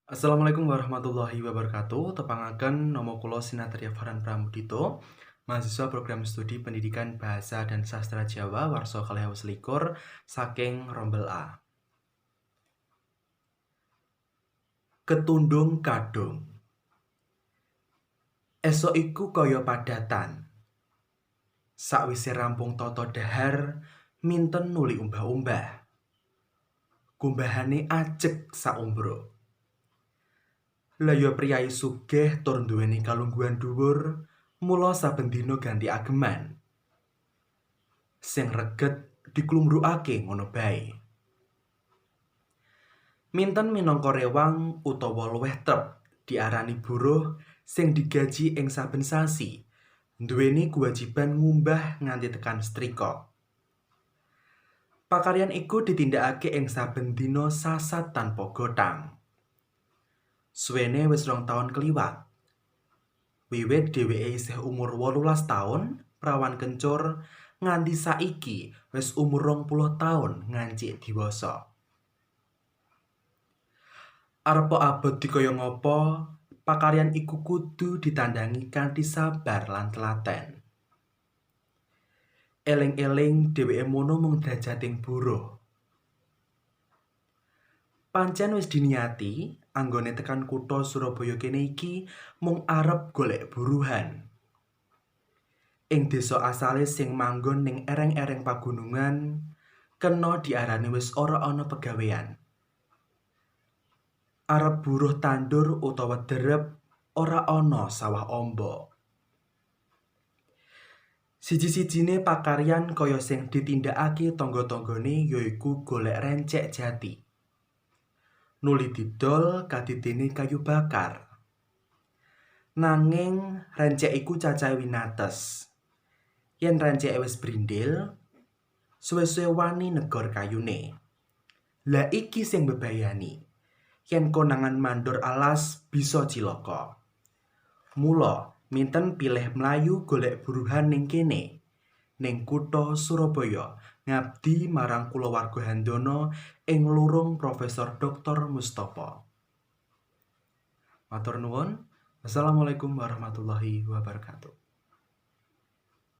Assalamualaikum warahmatullahi wabarakatuh. Tepangaken nama kula Sinathrya Farhan Pramudito, mahasiswa program studi Pendidikan Bahasa dan Sastra Jawa warsa 2021 saking Rombel A. Ketundung kadung. Esuk iku kaya padatan. Sakwise rampung tata dhahar, minten nuli umbah-umbah. Kumbahane ajeg saumbruk. Lha ya priyayi sugih tur nduweni kalungguhan dhuwur, mula saben dina ganti ageman. Sing reget diklumbrukake ngono bae. Minten minangka rewang utawa luwih trep diarani buruh sing digaji ing saben sasi, nduweni kewajiban ngumbah nganti tekan setrika. Pakaryan iku ditindakake ing saben dina sasat tanpa gothang. Suwene wis 2 taun kliwat. Wiwit dheweke isih umur 18 taun, prawan kencur, nganti saiki wis umur 20 taun ngancik diwasa. Arepa abot dikaya ngapa, pakaryan iku kudu ditandangi kanthi sabar lan telaten. Eling-eling dheweke mono mung drajating buruh. Pancen wis diniati anggone tekan kutha Surabaya kene iki mung arep golek buruhan. Ing desa asale sing manggon ning ereng-ereng pagunungan, kena diarani wis ora ana pegawean. Arep buruh tandur utawa derep ora ana sawah amba. Siji-sijine pakaryan kaya sing ditindakake tangga-tanggane yaiku golek rencek jati. Nuli didol kadidene kayu bakar. Nanging rencek iku cacahe winates. Yen renceke wis brindil, suwe-suwe wani negor kayune. Lah iki sing mbebayani. Yen konangan mandor alas bisa cilaka. Mula minten pilih mlayu golek buruhan ning kene, ning kutha Surabaya, ngabdi marang kulawarga Handono ing lurung Profesor Dr. Mustopo. Matur nuwun. Wassalamualaikum warahmatullahi wabarakatuh.